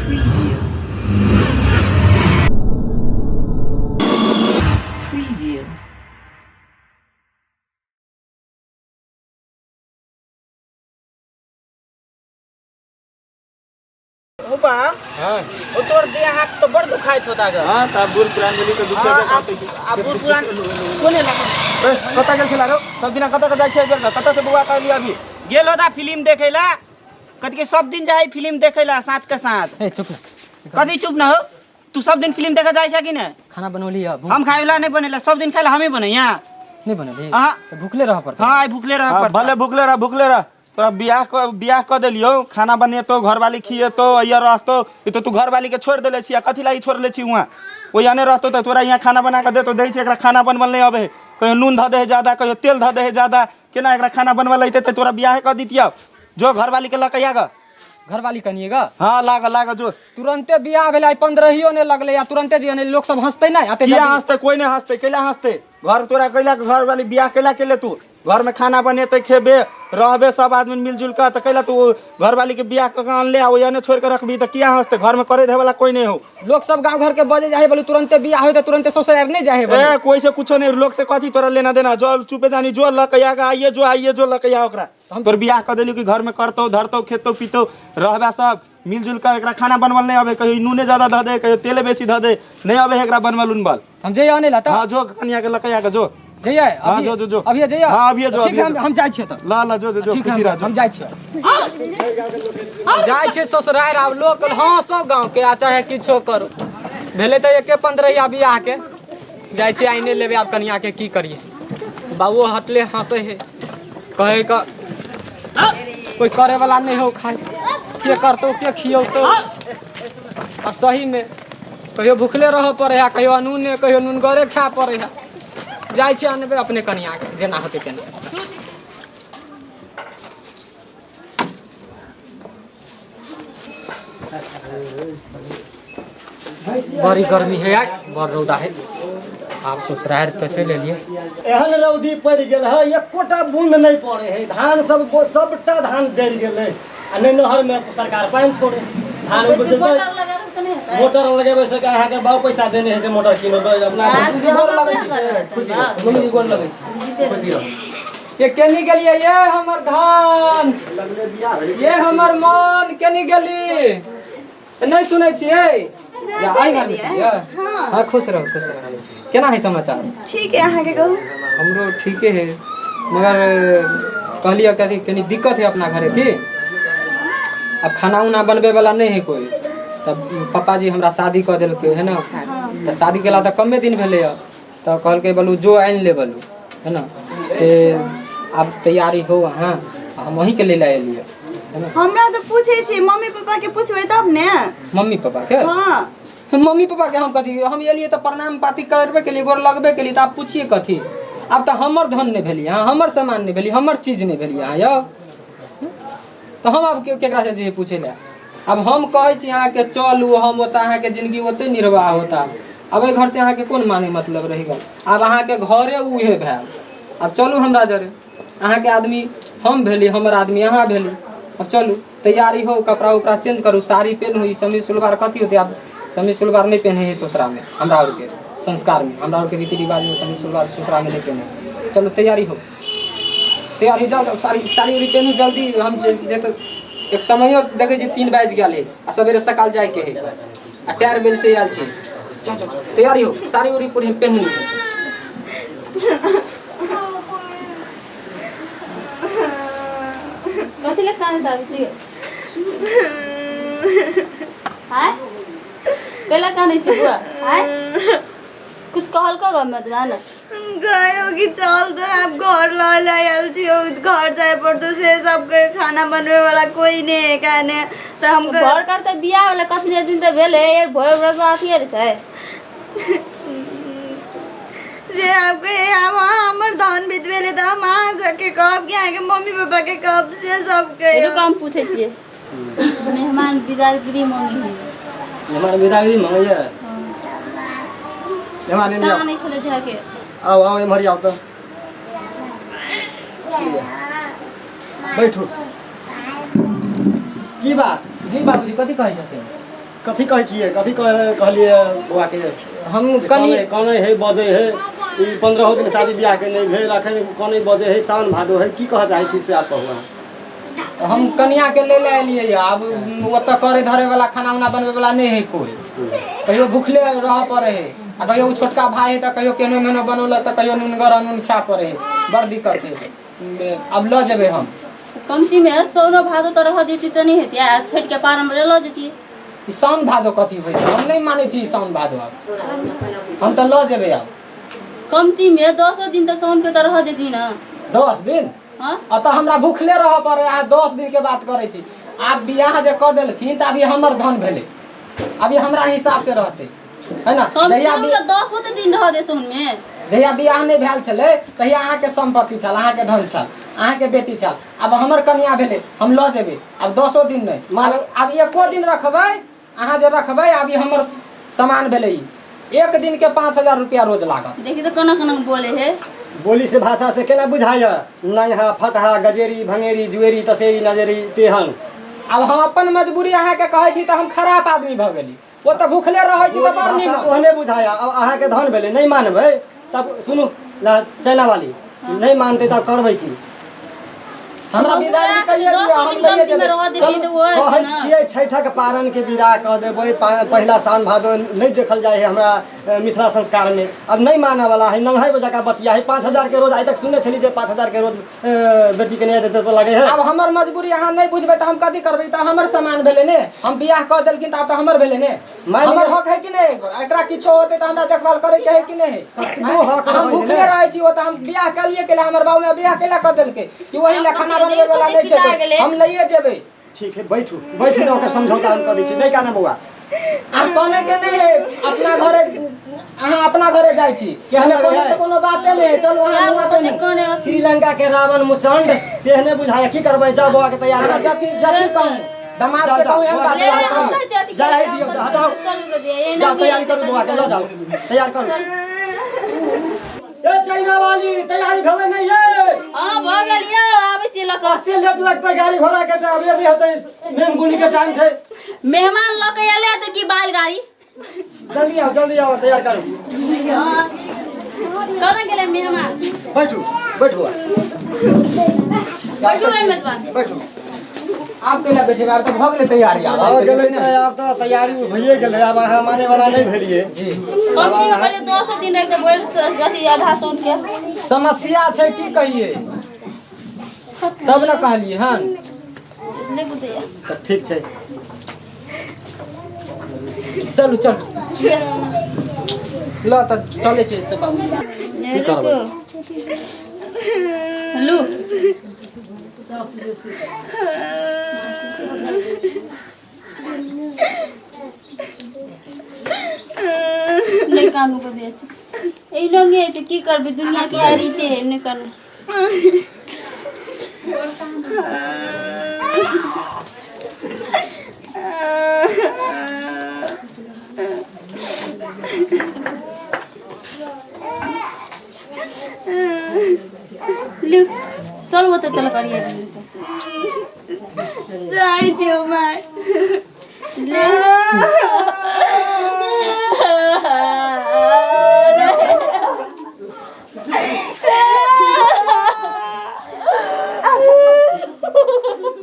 Preview. Preview. ओ बा हाँ ओ तोर देह हाथ तो बड़ दुखाइत होता ग हाँ तब बूढ़ पुरान गेली तऽ दुखेबे करतै की। आ बूढ़ पुरान कोने लागल ए, कतऽ गेल छला रौ सब दिना कतऽ कऽ जाइ छै एहि बेर कतऽ से बौआ कहली अभी गेल होता फिल्म देखे ला कथी के सब दिन जाइ फिल्म देखे ला साँझ के साँझ ए चुप ना कथी चुप ना हो तू सब दिन फिल्म देखे जाइ छै कि ने खाना बनौली है भूख हम खाए ला नहीं बनेला सब दिन खाए ला हमें बने यहाँ नहीं बनौली अहाँ तऽ भूखले रह पड़तै हाँ आइ भूखले रह हाँ, पड़ता भले भूखले रह भूखले रह तोरा बियाह कऽ देलियौ खाना बनेतौ घरवाली खिएतौ अइया रहतौ ई तो तू घरवाली के छोड़ि देले छी आ कथी लागी छोड़ले छी वहाँ ओ यहाँ रहतौ तऽ तोरा यहाँ खाना बना कऽ देतौ दै छै एकरा खाना बनबल नहि अबै है कहियो नून धऽ दे है ज्यादा कहियो तेल धऽ दे है ज्यादा केना एकरा खाना बनबल अइतै तऽ तोरा बियाहे कऽ दितियौ जो घरवाली के लऽ कऽ आगऽ घरवाली कनिएगा हाँ लागऽ लागऽ जो तुरंते बियाह भेलै आइ पंद्रहियो नहि लगलै आ तुरंते जे लोक सब हंसतै नहि आते किया हंसतै कोई नहीं हंसतै कैला हंसतै घर तोरा कैला घरवाली बियाह कैला केले तू घर में खाना बनेतै खेबे रहबे सब आदमी मिलजुल कऽ तऽ कैला तू घरवाली के बियाह कऽ के अनले आ ओहने छोड़ि कऽ रखबी तऽ किया हंसतै घर में करे धे वाला कोई नहीं हो लोक सब गाँव घर के बजे जाहे बोलू तुरंते बियाह होय तऽ तुरंते ससुराल नहि जाहे बोलू ए कोई से कुछो नहीं लोग से कथी तोरा लेना देना जो चुपे जानी जो लऽ के आगा आइए जो आइए जो लऽ के आ ओकरा हम तोर बियाह कऽ देली कि घर में करतौ धरतौ खेतौ पीतौ रहबे सब मिलजुल कऽ एकरा खाना बनबल नहीं अबे कहियो नूने ज्यादा धऽ दे कहियो तेले बेसी धऽ दे नहीं अबे एकरा बनबल उनबल हम जइयै आनै ला तऽ हाँ जो कनिया के लऽ के आगा जो जइयै हाँ, अभी जो, जो, जो। अभी जइयै हाँ, अभिये जो, ठीक है अभिये हम जो। हम जाइ छियै तऽ ल ल जो जो जो ठीक है खुशी रह हम जो हम जाइ छियै जाइ छियै ससुरारि आब लोक हँसो गाँव के आ चाहे किछो करू भेलै तऽ एके पंद्रहिया बियाह के जाइ छियै आइने लेबै आब कनिया के की करियै बाबू हटले हँसै है कहै के कोई करे वाला नहीं हो खाए के करतौ के खियौतौ अब सही में कहियो भूखले रहऽ पड़े है कहियो अनूने कहियो नुनगरे खाए पड़े है जाइ छियै अनबै अपने कनिया के जेना होतै तेना। बड़ी गर्मी है यार बड़ रौदा है आब ससुरारि पे चलि एलियै। एहन रौदी पड़ि गेल है एकोटा बूंद नहि पड़े है धान सब सबटा धान जरि गेलै आ नहि नहरमे सरकार पानि छोड़े धान उपजेतै मोटर लगा के नहि हेतै मोटर लगेबै से अहाँके बाबू पैसा देने है से मोटर किनबै अपना गोर लगै छी खुशी रहो मम्मी गोर लगै छी खुशी रहो ये केनी गेलियै ये हमर धान ये हमर मन केनी गेली नहि सुनै छियै या आइ घर मे छियै? हाँ खुश रहो खुश रहो केना है समाचार ठीक है अहाँके कहू हमरो ठीके है मगर कहलियै कथी कनी दिक्कत है अपना घरे की अब खाना उना बनबै वाला नहीं है कोई तब पापा जी हमरा शादी कऽ देलकै है ना तऽ शादी केला तऽ कमे दिन भेलै हँ तऽ कहलकै बोलू जो आनि ले बोलू है ना से आब तैयारी हो अहाँ हम अहीँके लै लए एलियै है ना हमरा तऽ पूछै छी मम्मी पापा के पूछबै तब ने मम्मी पापा के हाँ मम्मी पापा के हम कथी हम एलियै तऽ प्रणाम पाती करबे केलियै गोर लगबे केलियै तऽ आब पूछिए कथी आब तऽ हमर धन नहि भेलियै अहाँ हमर सामान नहि भेलियै हमर चीज नहि भेलियै अहाँ यौ तऽ हम आब केकरा से जइयै पूछै लए आब हम कहै छी अहाँके चलू हम ओतऽ अहाँके जिंदगी ओतहि निर्वाह होता आब एहि घरसँ अहाँके कोन माने मतलब रहि गेल आब अहाँके घरे उहे भेल आब चलू हमरा जरे अहाँके आदमी हम भेली हमर आदमी अहाँ भेली आब चलू तैयारी हो कपड़ा उपड़ा चेंज करू साड़ी पेन्हू ई समीज सलवार कथी होतै आब समीज सलवार नहि पेन्है हइ ससुरामे हमरा आरके संस्कारमे हमरा आरके रीति रिवाजमे समीज सलवार ससुरामे नहि पेन्है चलू तैयारी हो तैयारी जाउ जाउ साड़ी साड़ी उड़ी पेन्हू जल्दी हम जे जे तऽ एक समयो देखै छी 3 बाजि गेल हइ आ सवेरे सकाल जाइके हइ आ टायर बेल से आयल छी जाउ जाउ जाउ तैयारी हो साड़ी उड़ी पूरी पेन्हू कथी ले काने दाबी छी आय कैला काने छी बुआ आय कुछ कहल को गम मत जान गयो कि चल तो आप घर ल आयल छी घर जाए पड़तो से सबके खाना बनबे वाला कोई नहीं है कहने तो हम घर कर त बियाह वाला कतने दिन त भेलै एक भोर व्रत अथी आर छै से आपके अब हमर धान बितबेले तऽ हम अहाँ सबके कहब कि अहाँके मम्मी पापा के कहब से सबके रुक हम पूछै छियै मेहमान विदागरी मांगे है मेहमान विदागरी मंगैया मेहमान एने कहाँ आउ नहीं छलै ध्या के आउ आउ एम्हर आउ तऽ बैठू की बात जी बाबूजी कथी कहै छथिन कथी कहै छियै, कथी कहलियै बौआ के? हम कनि कनै है, बजै है, ई 15 दिन शादी बियाह के नहि भेल, अखन कनै बजै है, सावन भादो है, की कहऽ चाहै छी से आप कहू अहाँ। हम कनिया के ले ले एलियै, आब ओतऽ करे धरे वाला खाना उना बनबै वाला नहि है कोई, कहियो भूखले रहऽ पड़े है, आ कहियो उ छोटका भाई है तऽ कहियो केनो मेनो बनौलक तऽ कहियो नूनगर अनून खाय पड़े है, बड़ दिक्कत है। आब लऽ जेबै हम। कमती में सौनो भादो तऽ रह देती तऽ नहि हेतै, आ छठि के पारन में लऽ जेतियै। ई साउन भादो कथी होइ छै, हम नहि मानै छी ई साउन भादो, आब हम तऽ लऽ जेबै। आब कमती में 10 दिन तऽ साउन के तऽ रह देती ने। 10 दिन? हाँ। अतऽ हमरा भूखले रहऽ पड़े, अहाँ 10 दिन के बात करै छी। आब बियाह जे कऽ देलखिन तऽ आब ई हमर धन भेलै, आब ई हमरा हिसाब से रहतै, है ना? कम जहिया से कम 10 तऽ दिन रह दे साउन में। जहिया बियाह नहि भेल छलै तहिया अहाँके सम्पत्ति छल, अहाँके धन छल, अहाँके बेटी छल। आब हमर कनिया भेलै, हम लऽ जेबै। आब 10 दिन नहि, आब एको दिन रखबै अहाँ जे रखबै, आब ई हमर सामान भेलै। ई एक दिन के 5000 रुपया रोज लागत। देखी तऽ कोना कोना बोले है। बोली से भाषा से केना बुझाय, नंगहा फटहा गजेरी भंगेरी जुएरी तसेरी नजेरी तेहन। आब हम अपन मजबूरी अहाँके कहै छी तऽ हम खराब आदमी भऽ गेली, ओ तऽ भूखले रहै छी तऽ बड़ नीमन। ओहने बुझाया। अब अहाँके धन भेलै, नहि मानबै तब सुनू ला चाइना वाली, नहि मानतै तब करबै की? हमरा विदाई कहिए दिअ, हम लइए जेबै। चलू। कहै छियै छठक पारन के विदा कऽ देबै, पहिला सावन भादो नहि देखल जाइ है हमरा मिथिला संस्कार में। अब नहि मानऽ वाला है, नंगहै जकाँ बतिया है। 5000 के रोज आइ तक सुनने छली जे 5000 के रोज बेटी के नहि देतै तऽ लगै है। आब हमर मजबूरी अहाँ नहि बुझबै तऽ हम कथी करबै? तऽ हमर सामान भेलै ने, हम बियाह कऽ देलखिन तऽ आब तऽ हमर भेलै ने, हमर हक है कि नहि? एकरा किछो होतै तऽ हमरा देखभाल करे के है कि नहि? कतबो हक हम रहै भूखले ने। रहै छी। ओ तऽ हम बियाह कलिए केला, हमर बाबू माय बियाह केला कऽ देलकै कि वही लए खाना बनबै वाला नहि छै कोइ, हम लइए जेबै। ठीक है, बैठू बैठू ने, ओकर समझौता हम कऽ दै छी। नहि काना बौआ। आब कहने के नहि है, अपना घरे अहाँ अपना घरे जाइ छी। केहन कोनो लगै है? तऽ कोनो बाते नहि है। चलू अहाँ नुआ पहिनू। श्रीलंका के रावण मुचंड तेहने बुझाया। की करबै? जाओ बौआ के तैयार अहाँ करू। जथी जथी कहूँ दमाद जाओ, के जाओ, कहूँ एहन बौआ बात के तैयार करू। जाए दियौ, हटाओ। जाओ तैयारी करू, बौआ के लऽ जाओ, तैयार करू। ए चाइना वाली, तैयारी भेलै नहि ये? हाँ भऽ गेल यौ, आबै छी लऽ कऽ। कते लेट लगतै गाड़ी घोड़ा के? अभी अभी हेतै, मेन गुनी के टाइम छै। मेहमान लऽ कऽ एलै तऽ की बैलगाड़ी? जल्दी आओ, जल्दी आओ, तैयार करू। हाँ। कहाँ गेलै मेहमान? बैठू बैठू बौआ। बैठू एहि मेजबान। बैठू। आब कैला बैठेबै? आब तऽ भऽ गेलै तैयारी, आब भऽ गेलै तऽ आब तऽ तैयारी भइए गेलै, आब अहाँ माने वाला नहि भेलियै। जी। कमती में कहलियै 10 दिन रहि तऽ भरि अथी आधा सौन के। समस्या छै, की कहिए, तब ने कहलियै हन। नहि बुझैया। तऽ ठीक छै। चलू चलू, ल तऽ चलै छै तऽ बाबू। रुकू, लू। नहि कानू के दे छै, एहि लंगे छै, की करबै, दुनिया के यारी छै। नहि कानू। लिउ, चलू ओतऽ तल करिए। जाइ छियौ माय।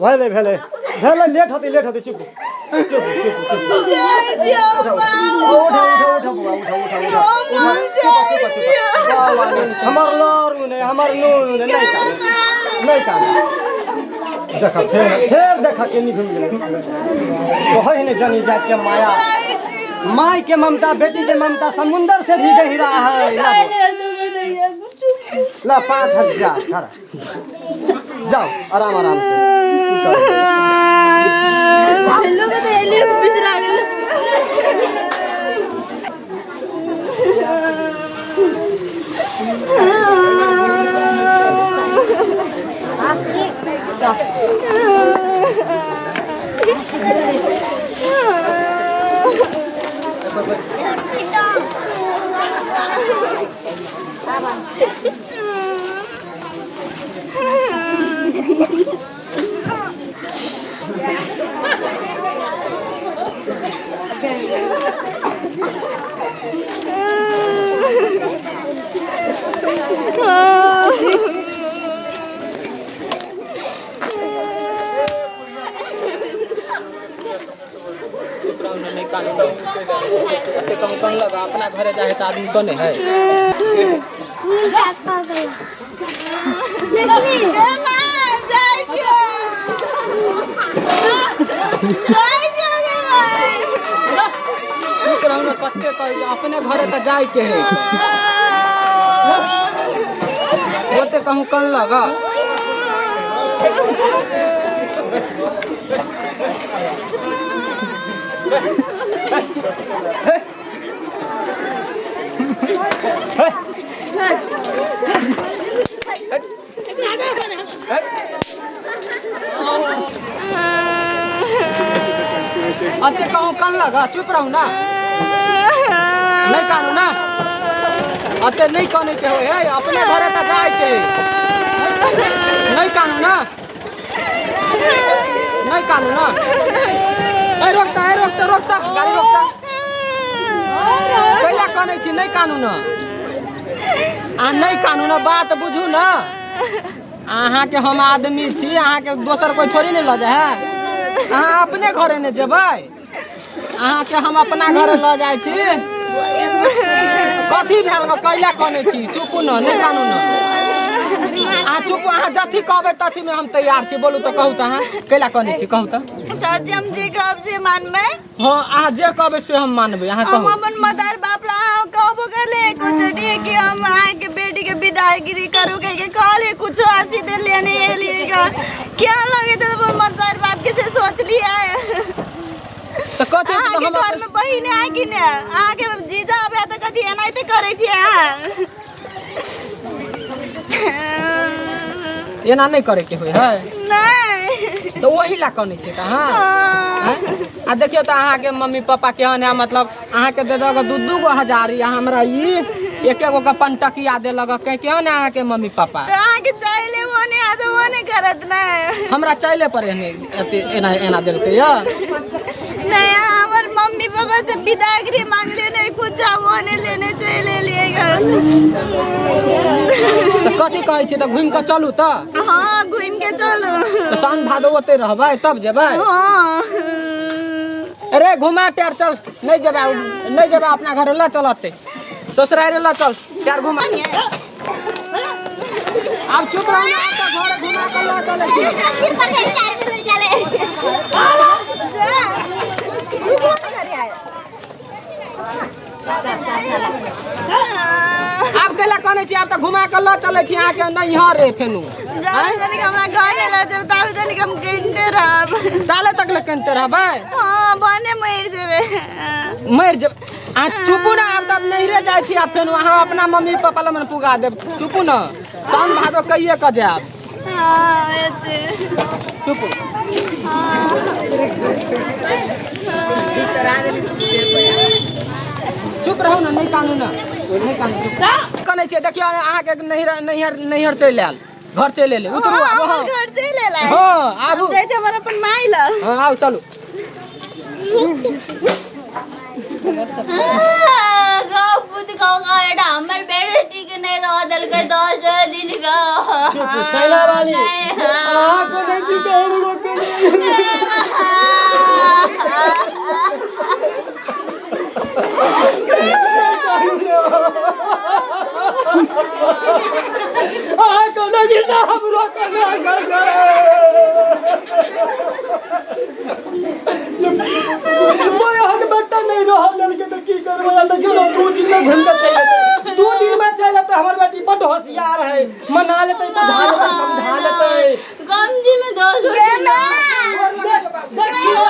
भेलै भेलै भेलै, लेट होतै, लेट होतै, चुप चुप चुप चुप। जाइ छियौ। उठो उठो उठो बौआ, उठो उठो उठो। चुप चुप चुप। वाह, वाह, हमर लरू नहि, हमर नूनू नहि, नहि कानू, नहि कानू। देख फेर फेर देख केनी घुमि गेलै। कहै नहि जनी जात के माया, माय के ममता, बेटी के ममता समुंदर से भी गहरा है। ला ला 5000 खड़ा, जाओ आराम आराम से। हेलो के तऽ एलियै, बिसरा गेलै। चुप रहू ने, नहीं कानू ने। एते कहूँ कहलक अपना घरे जाए तऽ आदमी कने है। जाइ छियौ, जाइ छियौ गे माय। चुप रहू ने, कते कहै छै अपने घरे तऽ जाइके है। ओते कहूँ कहलक। अते कहूँ कहलक, चुप रहू ना, नहीं कानू ना, अते नहीं कहने के हो है, अपने घरे तऽ जाए के है। नहीं कानू ना, नहीं कानू ना। ए रोकता, ए रोकता, रोकता गाड़ी रोकता। कैला कहने छी नहीं कानू ना, आ नहीं कानू ना, बात बुझू ना। अहाँके हम आदमी छी, अहाँके दोसर कोई थोड़ी नहीं लऽ जाए है। अहाँ अपने घरे ने जेबै, अहाँके हम अपना घरे लऽ जाइ छी। कथी भेल गो, कैला कहने छी? चुपू न, नहीं कानू न, अहाँ चुप। अहाँ जथी कहबै तथी में हम तैयार छी। बोलू तऽ, कहू तऽ, अहाँ कैला कहने छी, कहू तऽ। सत्यम जी कहब से मानबै? हँ, अहाँ जे कहबै से हम मानबै। अहाँ हम कहू। अपन मदर बाप ला अहाँ कहबो करले कुछ नहीं कि हम अहाँके बेटी के विदाईगिरी करू कह के कहले, कुछो हंसी देलिए नहीं एलिए का क्या लगे तो अपन मदर बाप के से सोच लिया है। तऽ कथी? अहाँके हम घर में बहिन है कि ने? अहाँके जीजा आबे तऽ कथी एनाहिते करै छियै अहाँ? एना नहि करे के होइ है। नहीं। तऽ ओही ला कहने छियै तऽ अहाँ हाँ। आ देखियौ तऽ अहाँके मम्मी पापा केहन है, मतलब अहाँके दे देलक दू दू गो हजारी आ हमरा ई एके गो के पंटकिया देलक। के केहन है अहाँके मम्मी पापा? तऽ अहाँके चाहिले वो नहीं आता, वो नहीं करत नहीं। हमरा चाइले पर एहने एते एना एना देलकै यऽ। नहीं, हमर मम्मी पापा से विदागरी मांगले नहीं कुछ, वो नहीं लेने चले लिए घर। तऽ कथी कहै छियै, तऽ घुमि कऽ चलू तऽ? हाँ, घूम के चलू। तऽ साउन भादो ओतै रहबै तब जेबै? हाँ। अरे घुमा टायर, चल। नहीं जेबै, नहीं जेबै, अपना घर लऽ चलते, ससुरारे लऽ चल, टायर घुमा। आब चुप रहू ने, आब तऽ घर घुमा कऽ लऽ चलै छी। आब कैला कहने छी? आब तऽ घुमा कऽ लऽ चलै छी अहाँके नैहर रे फेनु। हमरा घर नहि लऽ जेबै ताबे तक हम कनिते रहब। ताले तक ले कनिते रहबै? हाँ, बने मरि जेबै। मरि जेबै? अहाँ चुपू ने, आब तऽ नैहरे जाइ छी। आब फेनु अहाँ अपना मम्मी पापा लग मन पुगा देब। चुपू ने, साउन भादो कहिए कऽ जायब। हाँ, एते। चुपू, चुप रहू ने, नहि कानू ने, नहि कानू, चुप कनै छियै। देखियौ, अहाँके नैहर नैहर नैहर चलि आयल, घर चलि एलै। उतरू आब। हमर हँ घर चलि एलै। हँ, आबू। जाइ छै हमर अपन माय लग। हँ, आउ, चलू। गाँव पुत गाँव गाँव एटा हमर बेटी के नहीं रह देलकै 10 दिन का। चैला वाली। नहीं, हाँ। अहाँ कनै छी तऽ हमरो कनै। अहाँ कनै छी तऽ हमरो कनै। एहन बेटा नहि रहल देलकै तऽ की करबै? देखियौ ने, 2 दिन में घुमि कऽ चलि एतै, 2 दिन में चलि एतै। हमर बेटी बड्ड होशियार है, मना लेतै, बुझा लेतै, समझा लेतै। गमजी में 10 गे माय। देखियौ।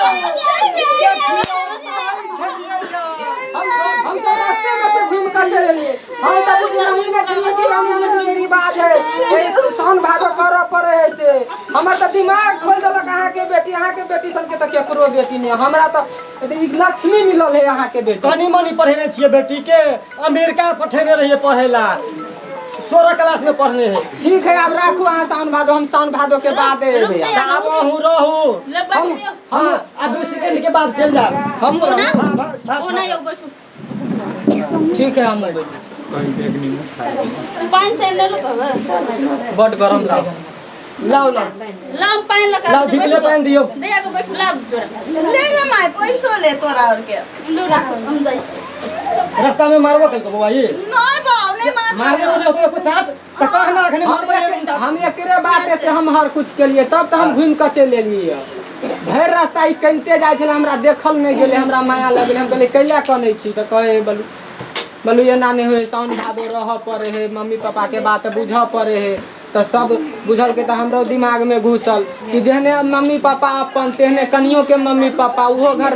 हम सब रास्ते में से घूम कर चल एलियै। हम तऽ बुझलहुँ नहि छलियै कि हम के रिवाज है, ये साउन भादो करऽ पड़े है से। हमर तऽ दिमाग खोलि देलक अहाँके बेटी। अहाँके बेटी सनके तऽ केकरो बेटी नहि। हमरा तऽ ई लक्ष्मी मिलल है अहाँके बेटी। कनी मनी पढ़ेने छियै बेटी के, अमेरिका पठेने रहियै पढ़े ला, 16 क्लास में पढ़ने है। ठीक है, आब राखू अहाँ साउन भादो, हम साउन भादो के बाद एबै। तऽ आब अहूँ रहू। ले बैठियो। हाँ, आ 2 सेकंड के बाद चलि जायब। हम रहू। हाँ, हाँ, ओ नहीं, बैठू। ठीक है, हम अबै। पानि से नहि कहबै। बड गरम लागल। लाओ लाओ लाओ पानि लगा लाओ, धिपले पानि दियौ। दे आगो बैठू लाओ जोड़ा ले गे माय पैसो ले तोरा और के लू राखो हम जाइ छी। रास्ता में मारबो कल बौआ ये नहीं बाऊ नहीं मार मारबो नहीं होतो एको चाट त कहना अखने हम मारबो एक हम एकरे बात से हम हर कुछ केलिए तब तऽ हम घुमि कऽ चलि एलियै भरि रास्ता ई कनिते जाइ छलै हमरा देखल नहि गेलै हमरा माया लगलै हम कहलियै कैला कनै छी तऽ कहै बलू बलू एना नहि होइ साउन भादो रहऽ पड़ै है मम्मी पापाके बात बुझऽ पड़ै है तऽ सब बुझलकै तऽ हमरो दिमागमे घुसल कि जेहने मम्मी पापा अपन तेहने कनियोके मम्मी पापा ओहो घर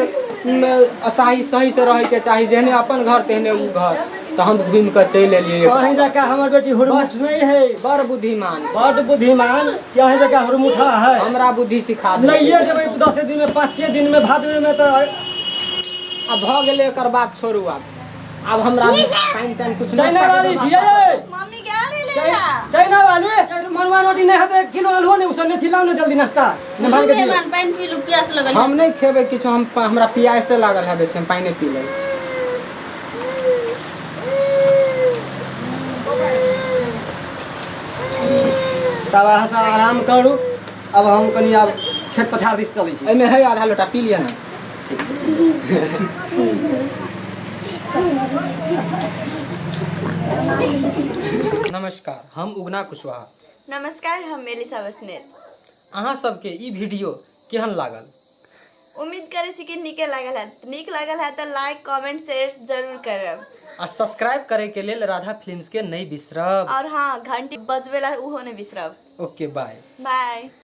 मे सही सही से रहैके चाही जेहने अपन घर तेहने ओ घर तऽ हम घुमि कऽ चलि एलियै। कहीं जका हमर बेटी हुरमुठ नहीं है। बड़ बुद्धिमान। बड़ बुद्धिमान कहीं जका हुरमुठा है। हमरा बुद्धि सिखा देलकै। लइए जेबै 10 दिन में 5 दिन में भादवे में तऽ आब भऽ गेलै एकर बात छोड़ू आब। आब हमरा पानि तानि कुछ चाइना वाली छियै। मम्मी के आले ले जा। चाइना वाली मरुआ रोटी नहीं हेतै 1 किलो आलूओ नहीं उसने छिलाउ ने जल्दी नाश्ता निभाल के दियौ। मेहमान पानि पी लू प्यास लगल हम नहीं खेबै किछु हम हमरा पियासे लागल है बेसी हम पानि पी लेबै। तब अहाँ सब आराम करू अब हम कनी आब खेत पथार दिस चलै छी। एहिमे है आधा लोटा पी लिअ ना। ठीक छै। नमस्कार हम उगना कुशवाहा। नमस्कार हम मेलिसा बस्नेत। अहाँ सबके ई वीडियो केहन लागल? उम्मीद करै छी कि नीके लागल हैत। नीक लागल हैत तऽ लाइक कमेंट शेयर जरूर करब आ सब्सक्राइब करे के लेल राधा फिल्म्स के नहीं बिसरब और हाँ घंटी बजबेला उहो नहीं बिसरब। Okay bye bye.